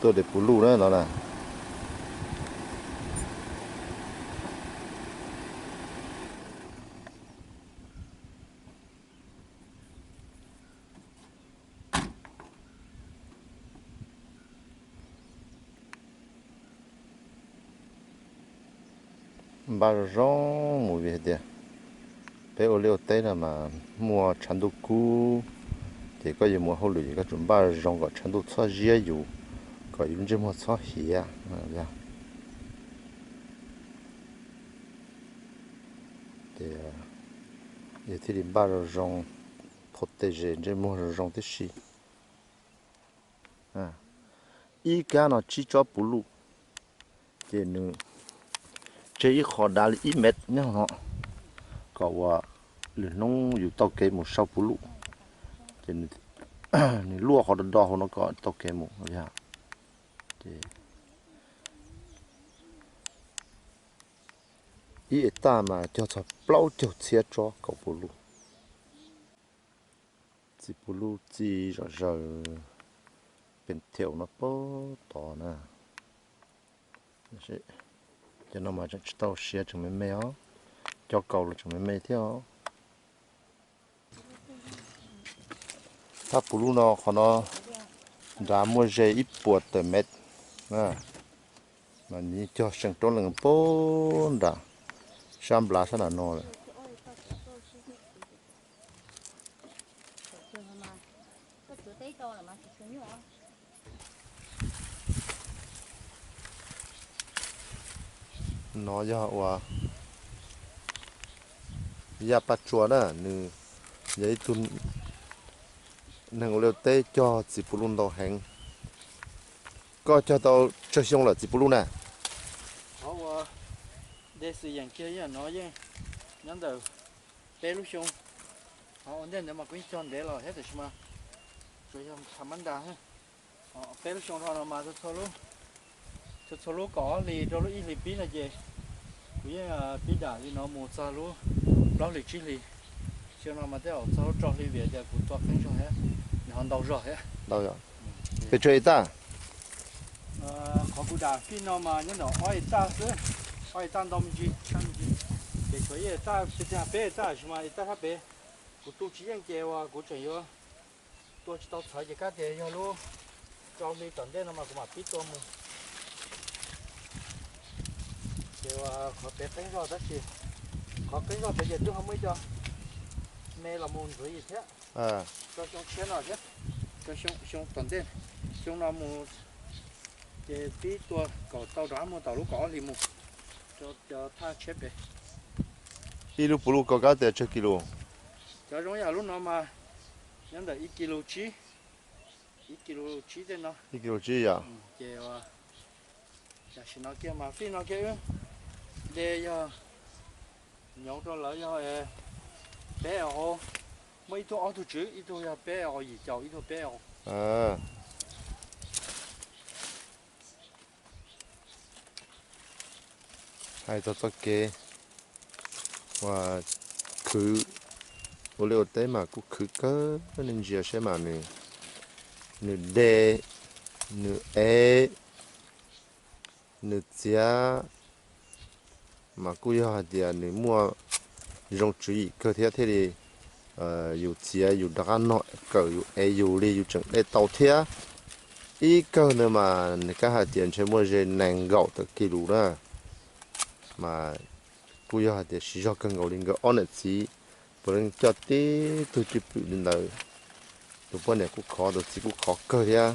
Tuaj de puv luj na no na. Npaj zoo zoo mus vim hais tias peb ua liaj ua teb no mas muaj tshav ntuj kub, ces koj yuav mus hauj lwm ces koj tsum npaj zoo kom tshav ntuj txhob ziab yus, kom yus lub ntsej muag txhob hiav. Ces yus thiaj li npaj zoo zoo, phau tej zes ntsej muag zoo zoo tib si. Ib kab no tsib tsob puv luj, ces nws tseg ib qho dav li ib mev nyob no, kom uas lwm hnub yus taug kev mus sau puv luj, ces nws luaj qhov do do hauv no kom taug kev mus. Ib hecta mas cog txog plaub caug txhiab tsob kaus puv luj. Txiv puv luj txi zom zaws, pes thim no pab tod na. Cov no mas tseem tsis tau siav, tseem me me os, cov kaus los tseem me me thiab os. Thaj puv luj no qhov no nrad muaj ze ib puas tawm mev, mas nws cog seem roob lees pab nram sab nplad sab nram no lawm. No yog uas Yaj Paj Tsua na, nws yog ib tug neeg ua liaj teb cog txiv puv luj ntau heev. Koj cog tau tsawg xyoo lawm txiv puv luj na? Qhov uas de xwm yeem kiag ib yam no yeej nyob ntawm peb lub xyoo. Qhov ua ntej ntawd mas kuv yeej cog ntev los thiab tiam sis mas tsuas yog thav mab ntas. Peb lub xyoo dhau no mas txhua txhua lub kaum ob hlis rau lub ib hlis pib no ces kuv yeej pib dam li no mus txog lub plaub hlis tsib hlis. Xyoo no mas tej zaum txog lub rau hli vim tias kuv tua qeeb zog thiab, nws ho ntau zog thiab. Pes tsawg hecta? Qhov kuv dam fij no mas nyob ntawm ob hecta xwb, ob hecta ntau me ntsis, tshaj me ntsis. Ces tshuav ib hecta, peb hecta tab sis mas hecta thaj pem kuv tu tsis yeej ces uas kuv tseem yuav tua tsis tau txhawv ces kab tias yog lub rau hli tom ntej no mas kuv mam pib tua mus. Ces uas qhov pem qeeb zog tab sis, qhov qeeb zog pem ces twb ho muaj ib co me los mus ntxuav yim thiab. Rau xyoo tshiab no thiab, rau xyoo tom ntej, xyoo no mus ces pib tua kom tau rov qab muag tom lub kaum ob hlis mus rau cov thaj tshiab pem. Ib lub puv luj koj kab tias tsawg kis lus? Cov zoo yam lub no mas nyob ntawm ib kis lus tsib, ib kis lus tsib tej no. Ib kis lus tsib yom. Ces tam sim no kiag mas fij no kiag wb de yog nyob rau lawv yog peb os, muaj ib tug ob tug tswv, ib tug yog peb os yim caum, ib tug peb os. Hais txog txoj kev uas khwv ua liaj ua teb mas kuj khwv kawg, nej ntsia seb mas nws, nws de, nws ev, nws txiav, mas kuj yog hais tias nws muaj zoo tswv yim kawg thiab thiaj li yus txiav yus rov qab noj kawm yus ev yus li yus tseem de tau thiab. Ib kawg ntawd mas nws kab hais tias ntshe muaj ze nees nkaum tawm kis lus na. Mas kuj yog hais tias siv zog kawg nkaus li nkawd ob niam txiv puav leej coj tib tug cwj pwm li ntawd. Tus poj niam kuj khov, tus txiv kuj khov kawg thiab.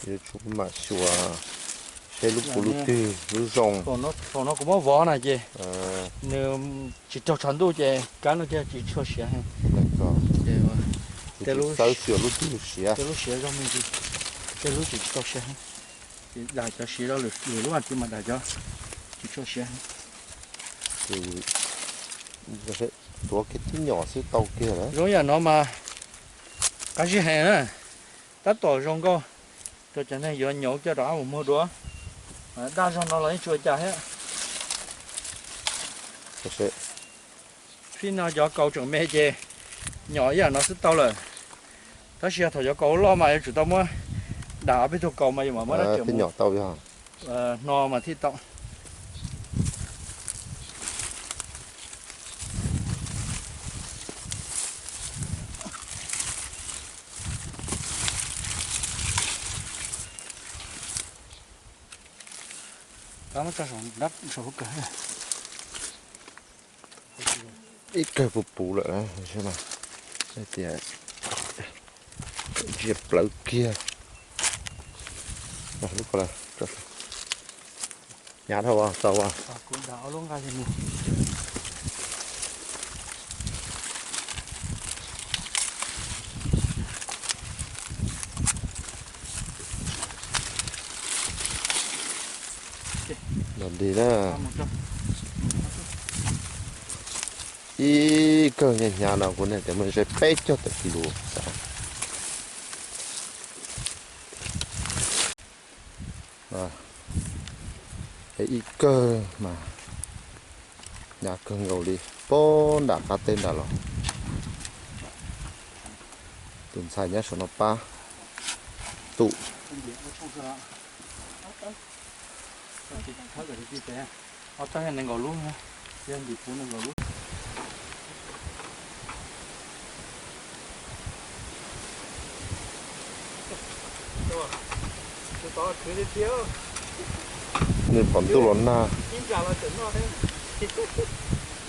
Yuav tsum mam xyuas seb lub puv lub twg lub zoo. Thaum no kuv muab vov na ces nws tsis raug tshav ntuj ces kab no kiag tsis tshua siav heev. Ces xawb xyuas lub twg siav, tej lub siav zoo me ntsis, tej lub tsis tsis tau siav heev. Ces dam cov siav rau lwm lub as tsis mas dam cov tsis tshua siav heev. Tuav kiag tib nyom xwb tau kiag lawm. Zoo yam no mas qab zib heev na, tab tom zoo nkauj rau cov neeg yuav nyauv coj rov qab mus muag dua. Daj zog no los yeej tsis ua cas thiab. Tshwj no cov kaus tseem me ces nyom ib yam no xwb tau lawm. Tab sis yog thaum cov kaus loj mas yuav tsum tau muab dam ob peb tug kaus mas yuav mam muab dab tseem mus nyom tau, hno mas thiaj tau. Ib kawg puv puv lawm, tias ntsia plawv kiag. Hnyav dhau tau. Los dig na. Ib kawg hnyav hnyav no kuv niam tias muaj ze peb caug tawm kis lus. Ib kawg mas hnyav kawg nkaus li, puag nram qab teb nram los. Tus ntxhais nyob saum no pab tus. Ob tog nees nkaum lub, yog ntim puv nees nkaum lub. Nws pom ntuj los nag.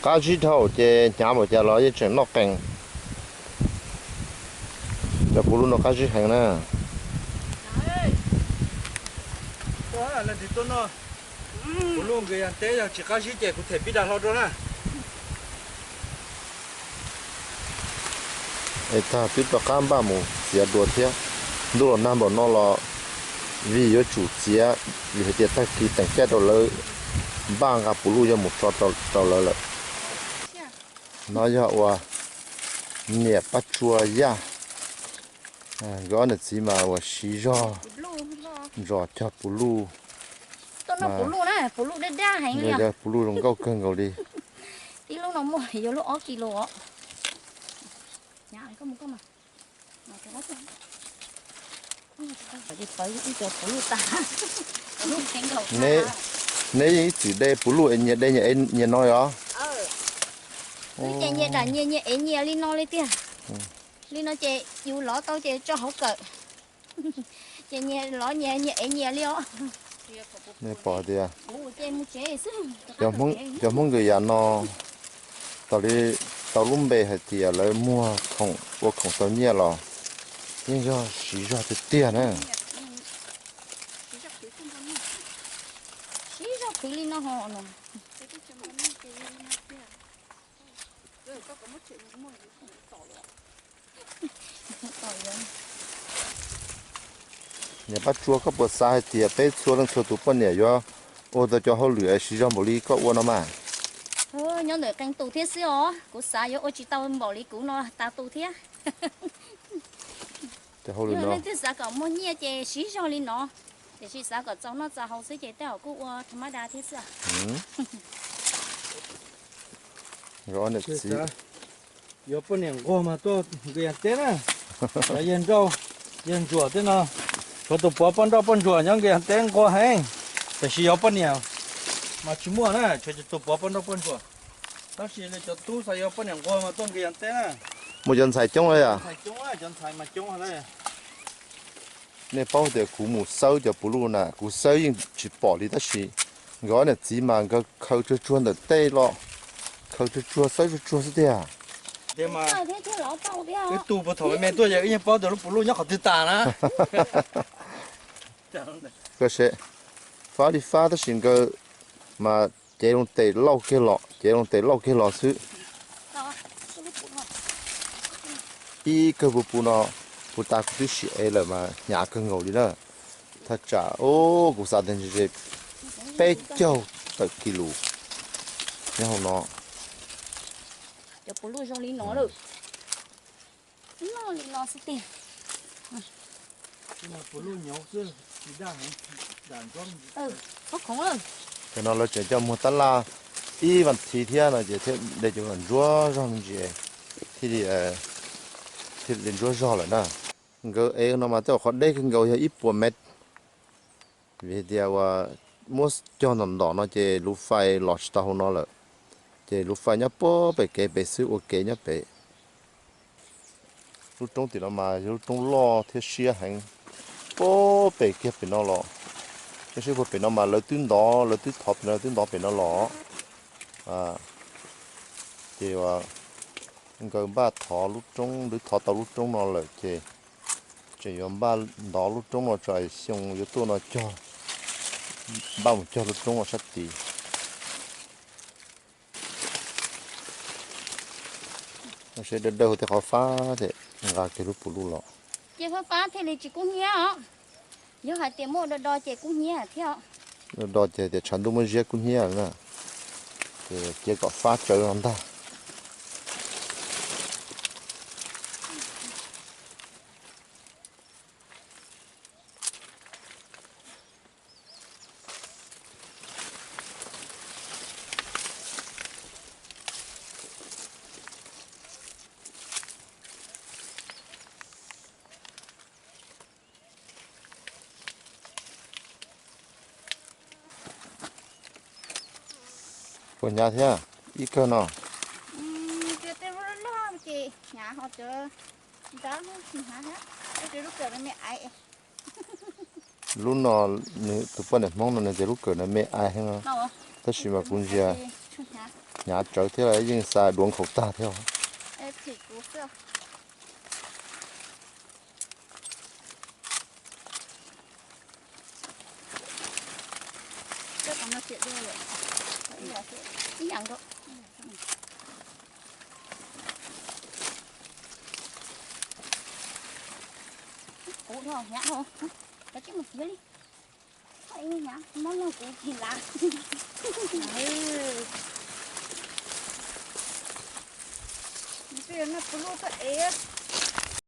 Qab zib dhau ces hnyav npaum cas los yeej tseem noj qees. Cov puv luj no qab zib heev na. Puv luj nkawd yas teb yog tsis qab zib ces kuv them pib dag hlo rau na. Es tag twb rov qab npaj mus txiav dua thiab. Ntuj los nag npaum no los vim yuav tsum txiav, vim hais tias tag kis teem caij rau lawv npaj nqa puv luj yuav mus tso rau lawv lawm. No yog ua niam Paj Tsua Yaj, nkawd ob niam txiv mas uas siv zog ntsos cog puv luj. Puv luj daj daj heev li, puv luj zoo nkauj kawg nkaus li. Tib lub no muaj yuav lub ob kis lus os. Neb yeej ib txwm de puv luj es nyias de nyias no os? Ces nyias dam nyias, nyias ev nyias li no li tiag. Li no ces yus lov tau ces tso hauv kawm. Ces nyias lov nyias, nyias ev nyias li os. Nej pom tias cov Hmoob nkawd yam no, tau li, tau lub npe hais tias lawv muag khoom ua khoom tau nyiaj los yeej yog siv zog tiag tiag na. Siv zog qhwv li no ho no. Niam Paj Tsua, koj puas xav hais tias peb txhua leej txhua tus poj niam yuav ua tau cov hauj lwm es siv zog npaum li koj ua no mas? Nyob ntawm qee tus thiab xwb os, kuv xav yuav ua tsis tau npaum li kuv no tas tus thiab. Yog leej twg xav kom muaj nyiaj ces siv zog li no, tiam sis xav kom txaus noj txaus haus xwb ces tej zaum kuj ua tha mab da thiab xwb. Yuav poj niam nquag mas tuaj Nkos Yas teb na. Yawg Nrauj, yawg Ntsuam tej no, tshuav tus puav poj nrauj poj ntsuam nyob Nkos Yas teb nquag heev, tiam sis yuav poj niam mas tsis muaj na, tshuav tus puav poj nrauj poj ntsuam. Tab sis cov tub xav yuav poj niam nquag mas tuaj Nkos Yas teb na. Muaj cov ntxhais coob li os. Cov ntxhais mas coob. Nej paub tias kuv mus xawb cov puv luj na, kuv xawb yeej tsis pom li tab sis nkawd ob niam txiv mas nkawd khaws tsuag tsuag ntawm tej los, khaws tsuag tsuag xawb tsuag tsuag xwb tiag. Wb tus puag thaum me me tuaj ces wb yeej paub tias lub puv luj nyob qhov twg tas na. Koj saib, fab li fab tab sis nkawd mas cev loo tes lauj kiag los, cev loo tes lauj kiag los xwb. Ib kawg puv puv no, puv ta kuv twb sim ev lawm mas hnyav kawg nkaus li na. Thaj tsam kuv xav tias ntshe peb caug tawm kis lus nyob hauv no. Cov puv luj zoo li no lawm, loj li no xwb tiag. Tam no lawv tseem coj muag tab laj ib vas thiv thiab no ces thiaj de cov ntsuab zog me ntsis, thiaj li, thiaj li ntsuab zog lawm na. Nkawd ev no mas tej zaum qhov deb kawg nkaus yog ib puas mev, vim hais tias uas muab cog ntom ntom no ces lub fais los tsis tau hauv no lawm, ces lub fais nyob puag pem kev pem xwb, ua kev nyob pem. Lub roob tim no mas yog lub roob loj thiab siab heev, puag pem kiag pem no los. Tab sis puag pem no mas lawv twb ntov, lawv twb thov pem no, lawv twb ntov pem no los. Ces nkawd npaj thov lub roob, lawv thov tau lub roob no lawm ces tseem yuav npaj ntov lub roob no tso es xyoo yuav tuaj no cog, npaj mus cog lub roob no sab tid. Seb dawb dawb hauv tej qhov fab ces nqa kiag lub puv luj los. Ces fab fab thiaj li tsis kub hnyiab os. Yog hais tias muaj do do ces kub hnyiab thiab. Do do ces tias tshav ntuj muaj ziab kub hnyiab na. Ces cia kom fab tsawv los ntag. Puas hnyav thiab? Ib kawg no. Lub no, tus poj niam Hmoob no nws tias lub kawm no me ais heev, tab sis mas kuv ntsia hnyav tsawv thiab yeej xa duav nkhaus tag thiab. Kuv dhau hnyav dhau, cov tsis mus tiag li. Hnyav mob nug kuv tsis lav. Twb yog noj puv luj tuaj ev.